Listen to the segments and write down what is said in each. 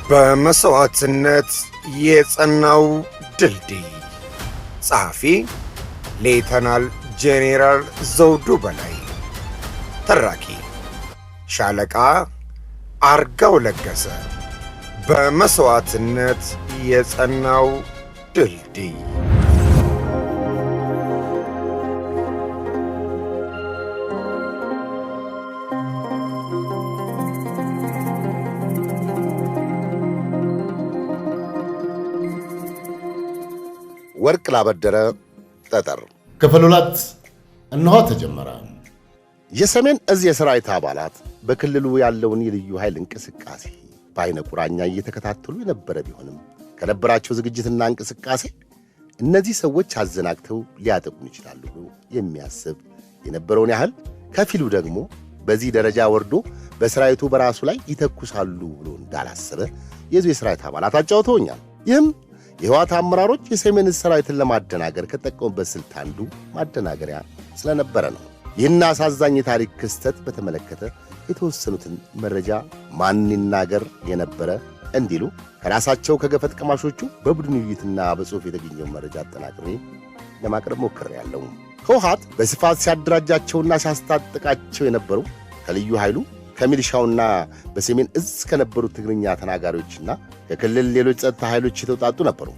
በመሥዋዕትነት የጸናው ድልድይ። ጸሐፊ ሌተናል ጄኔራል ዘውዱ በላይ፣ ተራኪ ሻለቃ አርጋው ለገሰ። በመሥዋዕትነት የጸናው ድልድይ። ወርቅ ላበደረ ጠጠር። ክፍል 2 እነሆ ተጀመረ። የሰሜን እዝ የሰራዊት አባላት በክልሉ ያለውን የልዩ ኃይል እንቅስቃሴ በአይነ ቁራኛ እየተከታተሉ የነበረ ቢሆንም፣ ከነበራቸው ዝግጅትና እንቅስቃሴ እነዚህ ሰዎች አዘናግተው ሊያጠቁን ይችላሉ ብሎ የሚያስብ የነበረውን ያህል፣ ከፊሉ ደግሞ በዚህ ደረጃ ወርዶ በሰራዊቱ በራሱ ላይ ይተኩሳሉ ብሎ እንዳላሰበ የዙ የሰራዊት አባላት አጫውተውኛል። ይህም የህወሓት አመራሮች የሰሜን እዝ ሰራዊትን ለማደናገር ከጠቀሙበት ስልት አንዱ ማደናገሪያ ስለነበረ ነው። ይህን አሳዛኝ የታሪክ ክስተት በተመለከተ የተወሰኑትን መረጃ ማን ይናገር የነበረ እንዲሉ ከራሳቸው ከገፈት ቀማሾቹ በቡድን ውይይትና በጽሑፍ የተገኘውን መረጃ አጠናቅሬ ለማቅረብ ሞክሬያለሁ። ህወሓት በስፋት ሲያደራጃቸውና ሲያስታጥቃቸው የነበሩ ከልዩ ኃይሉ፣ ከሚሊሻውና በሰሜን እዝ ከነበሩት ትግርኛ ተናጋሪዎችና ከክልል ሌሎች ጸጥታ ኃይሎች የተውጣጡ ነበሩ።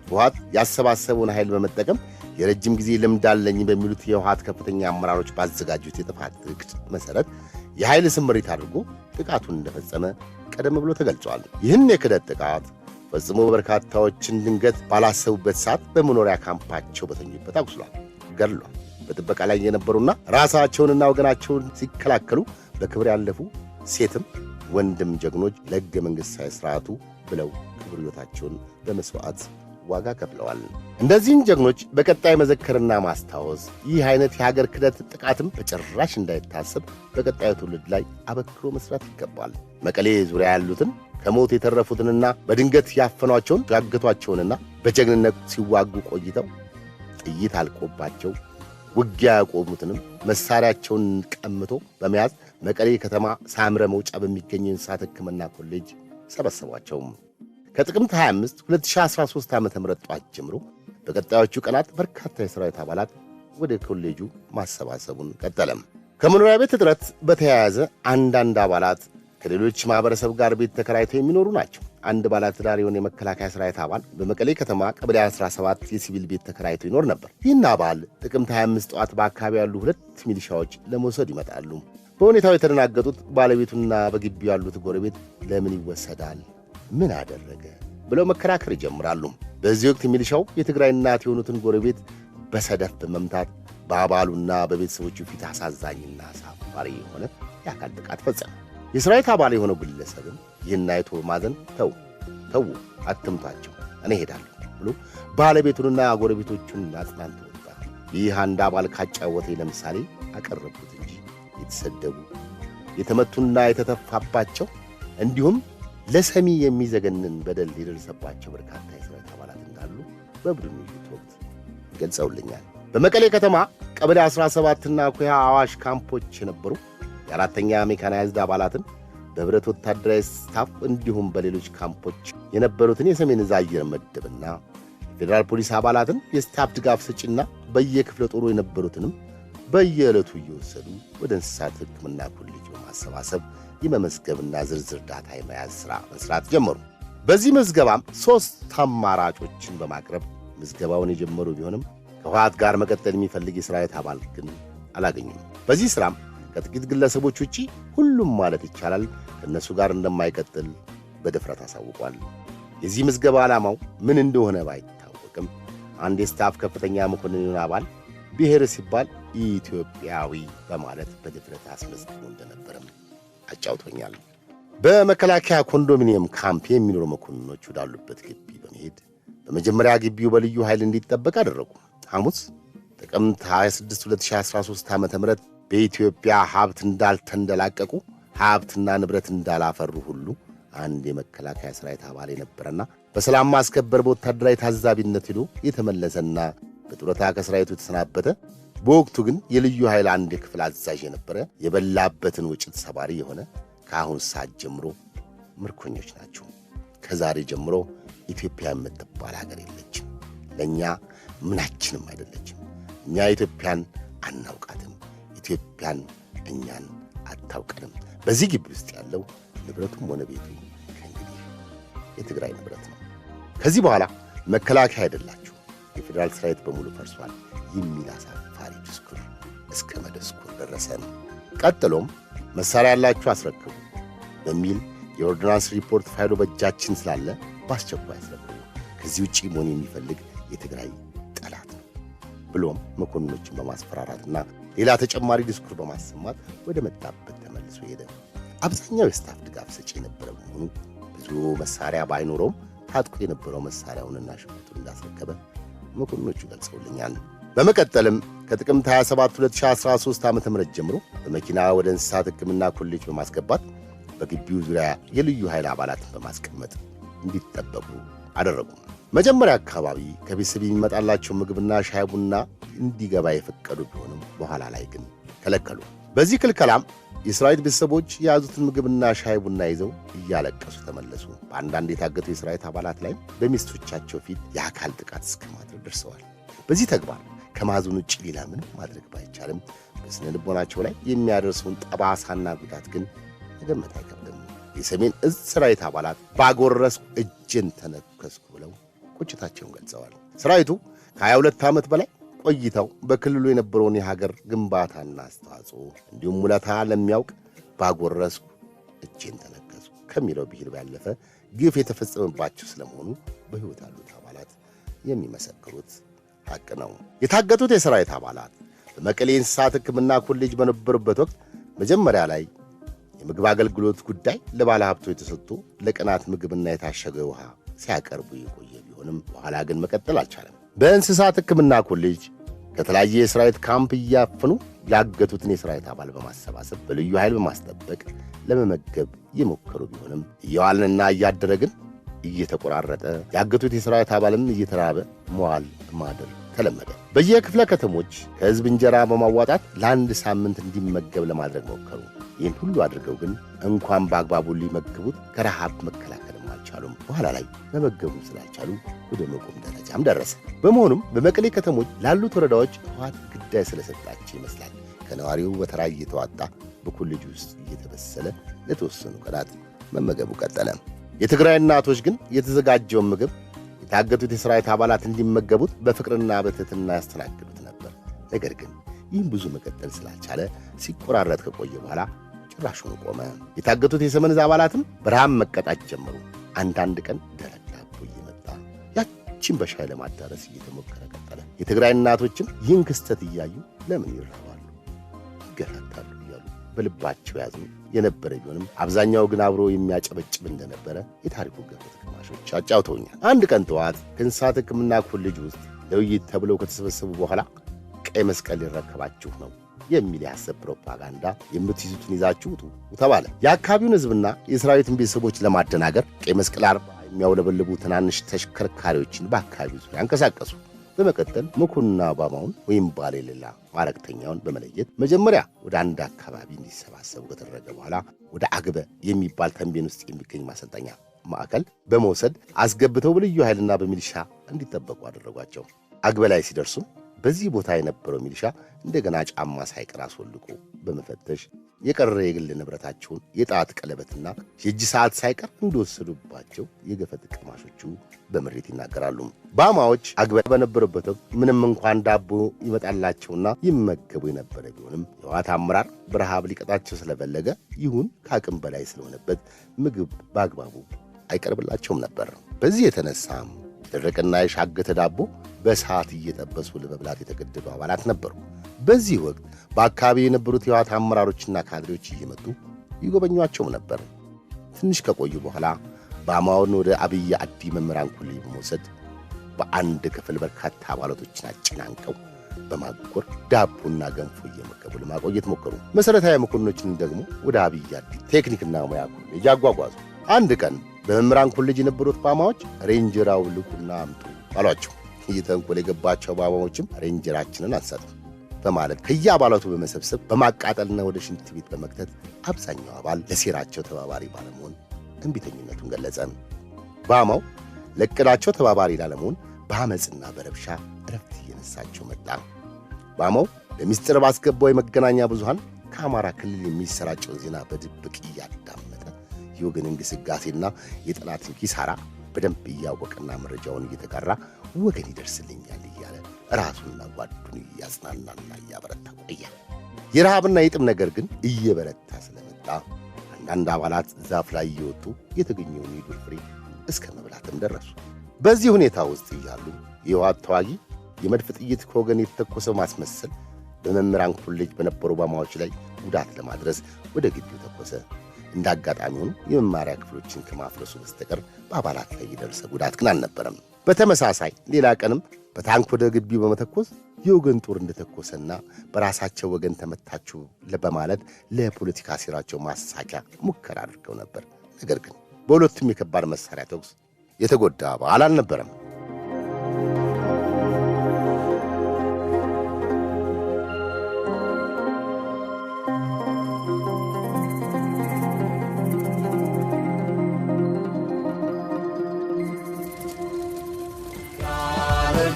ህወሓት ያሰባሰበውን ኃይል በመጠቀም የረጅም ጊዜ ልምድ አለኝ በሚሉት የህወሓት ከፍተኛ አመራሮች ባዘጋጁት የጥፋት እቅድ መሠረት የኃይል ስምሪት አድርጎ ጥቃቱን እንደፈጸመ ቀደም ብሎ ተገልጿል። ይህን የክህደት ጥቃት ፈጽሞ በርካታዎችን ድንገት ባላሰቡበት ሰዓት በመኖሪያ ካምፓቸው በተኙበት አቁስሏል፣ ገድሏል። በጥበቃ ላይ የነበሩና ራሳቸውንና ወገናቸውን ሲከላከሉ በክብር ያለፉ ሴትም ወንድም ጀግኖች ለሕገ መንግሥታዊ ሥርዓቱ ብለው ክብር ሕይወታቸውን በመሥዋዕት ዋጋ ከፍለዋል። እንደዚህን ጀግኖች በቀጣይ መዘከርና ማስታወስ፣ ይህ አይነት የሀገር ክህደት ጥቃትም በጭራሽ እንዳይታሰብ በቀጣዩ ትውልድ ላይ አበክሮ መስራት ይገባል። መቀሌ ዙሪያ ያሉትን ከሞት የተረፉትንና በድንገት ያፈኗቸውን፣ ያገቷቸውንና በጀግንነት ሲዋጉ ቆይተው ጥይት አልቆባቸው ውጊያ ያቆሙትንም መሳሪያቸውን ቀምቶ በመያዝ መቀሌ ከተማ ሳምረ መውጫ በሚገኘው የእንስሳት ሕክምና ኮሌጅ ሰበሰቧቸው። ከጥቅምት 25 2013 ዓ ም ጠዋት ጀምሮ በቀጣዮቹ ቀናት በርካታ የሰራዊት አባላት ወደ ኮሌጁ ማሰባሰቡን ቀጠለም። ከመኖሪያ ቤት እጥረት በተያያዘ አንዳንድ አባላት ከሌሎች ማኅበረሰብ ጋር ቤት ተከራይተው የሚኖሩ ናቸው። አንድ ባለትዳር የሆነ የመከላከያ ሰራዊት አባል በመቀሌ ከተማ ቀበሌ 17 የሲቪል ቤት ተከራይቶ ይኖር ነበር። ይህን አባል ጥቅምት 25 ጠዋት በአካባቢ ያሉ ሁለት ሚሊሻዎች ለመውሰድ ይመጣሉ። በሁኔታው የተደናገጡት ባለቤቱና በግቢው ያሉት ጎረቤት ለምን ይወሰዳል፣ ምን አደረገ ብለው መከራከር ይጀምራሉ። በዚህ ወቅት ሚሊሻው የትግራይ እናት የሆኑትን ጎረቤት በሰደፍ በመምታት በአባሉና በቤተሰቦቹ ፊት አሳዛኝና አሳፋሪ የሆነ የአካል ጥቃት ፈጸመ። የሰራዊት አባል የሆነው ግለሰብም ይህን አይቶ በማዘን ተው ተው፣ አትምቷቸው፣ እኔ እሄዳለሁ ብሎ ባለቤቱንና ጎረቤቶቹን አጽናንቶ ወጣ። ይህ አንድ አባል ካጫወተኝ ለምሳሌ አቀረብኩት እንጂ የተሰደቡ፣ የተመቱና የተተፋባቸው እንዲሁም ለሰሚ የሚዘገንን በደል የደረሰባቸው በርካታ የሰራዊት አባላት እንዳሉ በቡድን ውይይት ወቅት ገልጸውልኛል። በመቀሌ ከተማ ቀበሌ 17ና ኩያ አዋሽ ካምፖች የነበሩ የአራተኛ ሜካናይዝድ አባላትን በህብረት ወታደራዊ ስታፍ እንዲሁም በሌሎች ካምፖች የነበሩትን የሰሜን እዝ አየር ምድብና የፌዴራል ፖሊስ አባላትን፣ የስታፍ ድጋፍ ሰጪና በየክፍለ ጦሩ የነበሩትንም በየዕለቱ እየወሰዱ ወደ እንስሳት ሕክምና ኮሌጅ በማሰባሰብ የመመዝገብና ዝርዝር ዳታ የመያዝ ሥራ መስራት ጀመሩ። በዚህ ምዝገባም ሦስት አማራጮችን በማቅረብ ምዝገባውን የጀመሩ ቢሆንም ከህወሓት ጋር መቀጠል የሚፈልግ የሰራዊት አባል ግን አላገኙም። በዚህ ሥራም ከጥቂት ግለሰቦች ውጪ ሁሉም ማለት ይቻላል ከእነሱ ጋር እንደማይቀጥል በድፍረት አሳውቋል። የዚህ ምዝገባ ዓላማው ምን እንደሆነ ባይታወቅም አንድ የስታፍ ከፍተኛ መኮንን አባል ብሔር ሲባል ኢትዮጵያዊ በማለት በድፍረት አስመዝግቦ እንደነበረም አጫውቶኛል። በመከላከያ ኮንዶሚኒየም ካምፕ የሚኖሩ መኮንኖች ወዳሉበት ግቢ በመሄድ በመጀመሪያ ግቢው በልዩ ኃይል እንዲጠበቅ አደረጉ። ሐሙስ ጥቅምት 26 2013 ዓ ም በኢትዮጵያ ሀብት እንዳልተንደላቀቁ፣ ሀብትና ንብረት እንዳላፈሩ ሁሉ አንድ የመከላከያ ሰራዊት አባል የነበረና በሰላም ማስከበር በወታደራዊ ታዛቢነት ሄዶ የተመለሰና በጡረታ ከሰራዊቱ የተሰናበተ፣ በወቅቱ ግን የልዩ ኃይል አንድ የክፍል አዛዥ የነበረ፣ የበላበትን ወጭት ሰባሪ የሆነ ከአሁን ሰዓት ጀምሮ ምርኮኞች ናቸው። ከዛሬ ጀምሮ ኢትዮጵያ የምትባል ሀገር የለችም፣ ለእኛ ምናችንም አይደለችም። እኛ ኢትዮጵያን አናውቃትም፣ ኢትዮጵያን እኛን አታውቀንም። በዚህ ግቢ ውስጥ ያለው ንብረቱም ሆነ ቤቱ ከእንግዲህ የትግራይ ንብረት ነው። ከዚህ በኋላ መከላከያ አይደላችሁ፣ የፌዴራል ሰራዊት በሙሉ ፈርሷል የሚል አሳፋሪ ዲስኩር እስከ መደስኩር ደረሰ። ቀጥሎም መሳሪያ ያላችሁ አስረክቡ በሚል የኦርዲናንስ ሪፖርት ፋይሉ በእጃችን ስላለ በአስቸኳይ አስረክቡ፣ ከዚህ ውጪ መሆን የሚፈልግ የትግራይ ጠላት ነው ብሎም መኮንኖችን በማስፈራራትና ሌላ ተጨማሪ ዲስኩር በማሰማት ወደ መጣበት ተመልሶ ሄደ። አብዛኛው የ staff ድጋፍ ሰጪ የነበረ በመሆኑ ብዙ መሳሪያ ባይኖረውም ታጥቆ የነበረው መሳሪያውንና ሽጉጡን እንዳስረከበ መኮንኖቹ ገልጸውልኛል። በመቀጠልም ከጥቅምት 27 2013 ዓ.ም ጀምሮ በመኪና ወደ እንስሳት ሕክምና ኮሌጅ በማስገባት በግቢው ዙሪያ የልዩ ኃይል አባላትን በማስቀመጥ እንዲጠበቁ አደረጉ። መጀመሪያ አካባቢ ከቤተሰብ የሚመጣላቸው ምግብና ሻይ ቡና እንዲገባ የፈቀዱ ቢሆንም በኋላ ላይ ግን ከለከሉ። በዚህ ክልከላም የሰራዊት ቤተሰቦች የያዙትን ምግብና ሻይ ቡና ይዘው እያለቀሱ ተመለሱ። በአንዳንድ የታገቱ የሰራዊት አባላት ላይም በሚስቶቻቸው ፊት የአካል ጥቃት እስከ ማድረግ ደርሰዋል። በዚህ ተግባር ከማዘን ውጭ ሌላ ምንም ማድረግ ባይቻልም በስነ ልቦናቸው ላይ የሚያደርሰውን ጠባሳና ጉዳት ግን መገመት አይከብድም። የሰሜን እዝ ሰራዊት አባላት ባጎረስኩ እጄን ተነከስኩ ብለው ቁጭታቸውን ገልጸዋል። ሰራዊቱ ከ22 ዓመት በላይ ቆይተው በክልሉ የነበረውን የሀገር ግንባታና አስተዋጽኦ እንዲሁም ውለታ ለሚያውቅ ባጎረስኩ እጄን ተነከስኩ ከሚለው ብሂል ባለፈ ግፍ የተፈጸመባቸው ስለመሆኑ በሕይወት ያሉት አባላት የሚመሰክሩት ሐቅ ነው። የታገቱት የሰራዊት አባላት በመቀሌ እንስሳት ሕክምና ኮሌጅ በነበሩበት ወቅት መጀመሪያ ላይ የምግብ አገልግሎት ጉዳይ ለባለ ሀብቶች ተሰጥቶ ለቀናት ምግብና የታሸገ ውሃ ሲያቀርቡ የቆየ ቢሆንም በኋላ ግን መቀጠል አልቻለም። በእንስሳት ሕክምና ኮሌጅ ከተለያየ የሰራዊት ካምፕ እያፈኑ ያገቱትን የሰራዊት አባል በማሰባሰብ በልዩ ኃይል በማስጠበቅ ለመመገብ የሞከሩ ቢሆንም እየዋልንና እያደረ ግን እየተቆራረጠ ያገቱት የሰራዊት አባልም እየተራበ መዋል ማደር ተለመደ። በየክፍለ ከተሞች ከሕዝብ እንጀራ በማዋጣት ለአንድ ሳምንት እንዲመገብ ለማድረግ ሞከሩ። ይህን ሁሉ አድርገው ግን እንኳን በአግባቡ ሊመግቡት ከረሃብ መከላከልም አልቻሉም። በኋላ ላይ መመገቡ ስላልቻሉ ወደ መቆም ደረጃም ደረሰ። በመሆኑም በመቀሌ ከተሞች ላሉት ወረዳዎች ህወሓት ግዳይ ስለሰጣቸው ይመስላል ከነዋሪው በተራ እየተዋጣ በኮሌጅ ውስጥ እየተበሰለ ለተወሰኑ ቀናት መመገቡ ቀጠለ። የትግራይ እናቶች ግን የተዘጋጀውን ምግብ የታገቱት የሰራዊት አባላት እንዲመገቡት በፍቅርና በትህትና ያስተናግዱት ነበር። ነገር ግን ይህም ብዙ መቀጠል ስላልቻለ ሲቆራረጥ ከቆየ በኋላ ጭራሹን ቆመ። የታገቱት የሰሜን ዕዝ አባላትም በረሃብ መቀጣት ጀመሩ። አንዳንድ ቀን ደረቅ ዳቦ እየመጣ ያቺን በሻይ ለማዳረስ እየተሞከረ ቀጠለ። የትግራይ እናቶችም ይህን ክስተት እያዩ ለምን ይራባሉ፣ ይገላታሉ እያሉ በልባቸው ያዝኑ የነበረ ቢሆንም አብዛኛው ግን አብሮ የሚያጨበጭብ እንደነበረ የታሪኩ ገፈት ቀማሾች አጫውተውኛል። አንድ ቀን ጠዋት ከእንስሳት ሕክምና ኮሌጅ ውስጥ ለውይይት ተብለው ከተሰበሰቡ በኋላ ቀይ መስቀል ሊረከባችሁ ነው የሚል የሐሰት ፕሮፓጋንዳ የምትይዙትን ይዛችሁ ውጡ ተባለ። የአካባቢውን ሕዝብና የሰራዊትን ቤተሰቦች ለማደናገር ቀይ መስቀል 40 የሚያውለበልቡ ትናንሽ ተሽከርካሪዎችን በአካባቢው ዙሪያ አንቀሳቀሱ። በመቀጠል መኮንና አባማውን ወይም ባለሌላ ማዕረግተኛውን በመለየት መጀመሪያ ወደ አንድ አካባቢ እንዲሰባሰቡ ከተደረገ በኋላ ወደ አግበ የሚባል ተንቤን ውስጥ የሚገኝ ማሰልጠኛ ማዕከል በመውሰድ አስገብተው በልዩ ኃይልና በሚሊሻ እንዲጠበቁ አደረጓቸው። አግበ ላይ ሲደርሱም በዚህ ቦታ የነበረው ሚሊሻ እንደገና ጫማ ሳይቀር አስወልቆ በመፈተሽ የቀረ የግል ንብረታቸውን የጣት ቀለበትና የእጅ ሰዓት ሳይቀር እንደወሰዱባቸው የገፈት ቀማሾቹ በምሬት ይናገራሉ። ባማዎች አግበ በነበሩበት ወቅት ምንም እንኳን ዳቦ ይመጣላቸውና ይመገቡ የነበረ ቢሆንም የህወሓት አመራር በረሃብ ሊቀጣቸው ስለፈለገ ይሁን ከአቅም በላይ ስለሆነበት ምግብ በአግባቡ አይቀርብላቸውም ነበር። በዚህ የተነሳም የደረቀና የሻገተ ዳቦ በሰዓት እየጠበሱ ለመብላት የተገደዱ አባላት ነበሩ። በዚህ ወቅት በአካባቢ የነበሩት የህወሓት አመራሮችና ካድሬዎች እየመጡ ይጎበኟቸውም ነበር። ትንሽ ከቆዩ በኋላ ባማውን ወደ አብይ አዲ መምህራን ኮሌጅ በመውሰድ በአንድ ክፍል በርካታ አባላቶችን አጨናንቀው በማጎር ዳቦና ገንፎ እየመገቡ ለማቆየት ሞከሩ። መሠረታዊ መኮንኖችን ደግሞ ወደ አብይ አዲ ቴክኒክና ሙያ ኮሌጅ አጓጓዙ። አንድ ቀን በመምህራን ኮሌጅ የነበሩት ባማዎች ሬንጀር አውልቁና አምጡ አሏቸው። እየተንኮል የገባቸው ባማዎችም ሬንጀራችንን አንሰጥም በማለት ከየአባላቱ በመሰብሰብ በማቃጠልና ወደ ሽንት ቤት በመክተት አብዛኛው አባል ለሴራቸው ተባባሪ ባለመሆን እምቢተኝነቱን ገለጸ። ባማው ለዕቅዳቸው ተባባሪ ላለመሆን በአመፅና በረብሻ እረፍት እየነሳቸው መጣ። ባማው በሚስጥር ባስገባው የመገናኛ ብዙሃን ከአማራ ክልል የሚሰራጨውን ዜና በድብቅ እያዳመጠ የወገን እንቅስቃሴና የጠላትን ኪሳራ በደንብ እያወቀና መረጃውን እየተጋራ ወገን ይደርስልኛል እያለ ራሱንና ጓዱን እያጽናናና እያበረታ ቆየ። የረሃብና የጥም ነገር ግን እየበረታ ስለመጣ አንዳንድ አባላት ዛፍ ላይ እየወጡ የተገኘውን የዱር ፍሬ እስከ መብላትም ደረሱ። በዚህ ሁኔታ ውስጥ እያሉ የህወሓት ተዋጊ የመድፍ ጥይት ከወገን የተተኮሰ ማስመሰል በመምህራን ኮሌጅ በነበሩ ባማዎች ላይ ጉዳት ለማድረስ ወደ ግቢው ተኮሰ። እንደ አጋጣሚ ሆኖ የመማሪያ ክፍሎችን ከማፍረሱ በስተቀር በአባላት ላይ የደረሰ ጉዳት ግን አልነበረም። በተመሳሳይ ሌላ ቀንም በታንክ ወደ ግቢው በመተኮስ የወገን ጦር እንደተኮሰና በራሳቸው ወገን ተመታችሁ በማለት ለፖለቲካ ሴራቸው ማሳኪያ ሙከራ አድርገው ነበር። ነገር ግን በሁለቱም የከባድ መሳሪያ ተኩስ የተጎዳ አባል አልነበረም።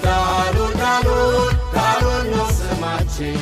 ዳሩ ዳሩ ዳሩ ነው ስማችን።